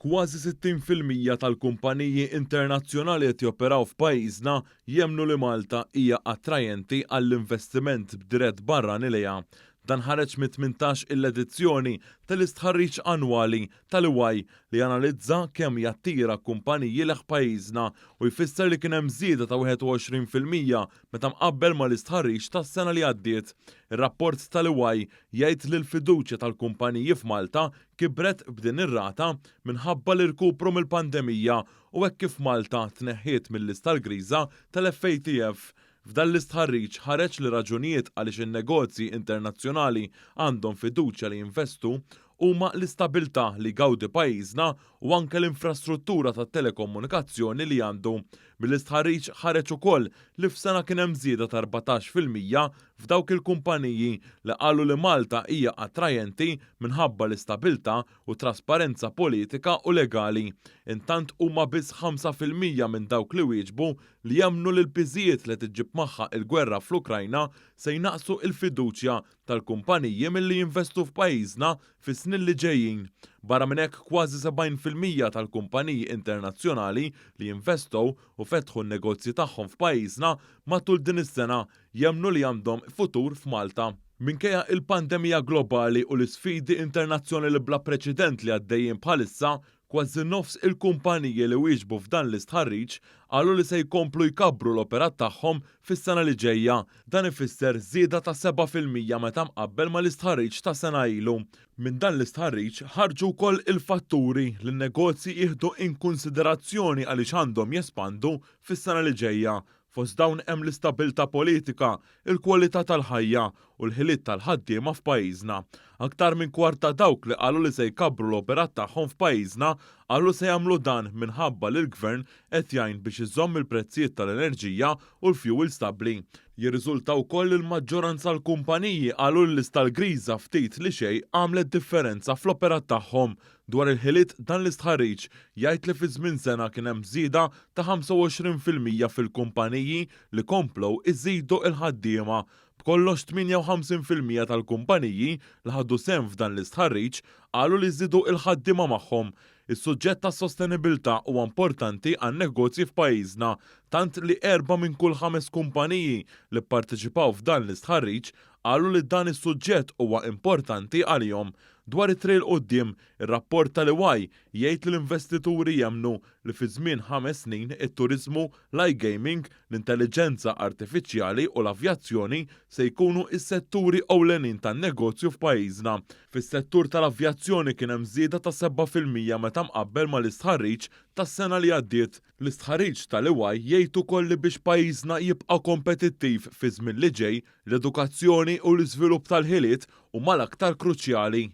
Kważi 60% tal-kumpaniji internazzjonali qed joperaw f'pajjiżna jemmnu li Malta hija attrajenti għall-investiment b'dirett barrani lejha. Dan ħareġ mit-18-il edizzjoni tal-istħarriġ annwali tal-EY li janalizza kemm jattira kumpaniji lejn pajjiżna u jfisser li kien hemm żieda ta' 21% meta mqabbel mal-istħarriġ tas-sena li għaddiet. Ir-rapport tal-EY jgħid li l-fiduċja tal-kumpaniji f'Malta kibret b'din ir-rata minħabba l-irkupru mill-pandemija u hekk kif Malta tneħħiet mill-lista l-griża tal-FATF. F'dan l-istħarriġ ħareġ li raġunijiet għaliex in-negozji internazzjonali għandhom fiduċja li jinvestu huma l-istabilità li jgawdi pajjiżna u anke l-infrastruttura tat-telekomunikazzjoni li għandu. Mill-istħarriġ ħareġ ukoll li f'sena kien hemm żieda ta' 14% f'dawk il-kumpaniji li qalu li Malta hija attrajenti minħabba l-istabilità u trasparenza politika u legali. Intant huma biss 5% minn dawk li wieġbu li jemmnu li l-piżijiet li ġġib magħha il-gwerra fl-Ukrajna se jnaqsu il-fiduċja tal-kumpaniji milli jinvestu f'pajjiżna fis-snin li ġejjin. Barra minn hekk, kważi 70% tal-kumpaniji internazzjonali li jinvestow u fetħu n-negozji tagħhom f'pajjiżna matul din is-sena jemmnu li għandhom futur f'Malta. Minkejja il-pandemija globali u l-isfidi internazzjonali bla preċedent li għaddejjin bħalissa, kważi nofs il-kumpaniji li wieġbu f'dan l-istħarriġ qalu li se jkomplu jkabbru l-operat tagħhom fis-sena li ġejja. Dan ifisser żieda ta' 7% meta mqabbel mal-istħarriġ ta' sena ilu. Minn dan l-istħarriġ ħarġu wkoll il-fatturi li n-negozji jieħdu in konsiderazzjoni għaliex għandhom jespandu fis-sena li ġejja. Fost dawn hemm l-istabilità politika, il-kwalità tal-ħajja u l-ħiliet tal-ħaddiema f'pajjiżna. Aktar minn kwart ta' dawk li qalu li se jkabbru l-operat tagħhom f'pajjiżna qalu se jagħmlu dan minħabba li l-gvern qed jgħin biex iżomm il-prezzijiet tal-enerġija u l-fuel stabbli. Jirriżulta wkoll li l-maġġoranza l-kumpaniji qalu li l-lista l-griża ftit li xejn għamlet differenza fl-operat tagħhom. Dwar il-ħiliet, dan l-istħarriġ jgħid li fi żmien sena kien hemm żieda ta' 25% fil-kumpaniji li komplow iżidu il-ħaddiema. B'kollox, 58% tal-kumpaniji li ħadu sehem f'dan l-istħarriġ qalu li żidu il-ħaddiema magħhom. Is-suġġett ta' sostenibilità huwa importanti għan negozji f'pajjiżna, tant li erba' minn kull ħames kumpaniji li pparteċipaw f'dan l-istħarriġ qalu li dan is-suġġett huwa importanti għalihom. Dwar it-triq 'il quddiem, ir-rapport tal-EY jgħid li l-investituri jemmnu li fi żmien 5 snin it-turizmu, l-iGaming, l-intelligenza artifiċjali u l-avjazzjoni se jkunu is-setturi ewlenin tan-negozju f'pajjiżna. Fis-settur tal-avjazzjoni kien hemm żieda ta' 7% meta mqabbel mal-istħarriġ tas-sena li għaddiet. L-istħarriġ tal-EY jgħid ukoll li biex pajjiżna jibqa' kompetittiv fi żmien li ġej, l-edukazzjoni u l-iżvilupp tal-ħiliet huma l-aktar kruċjali.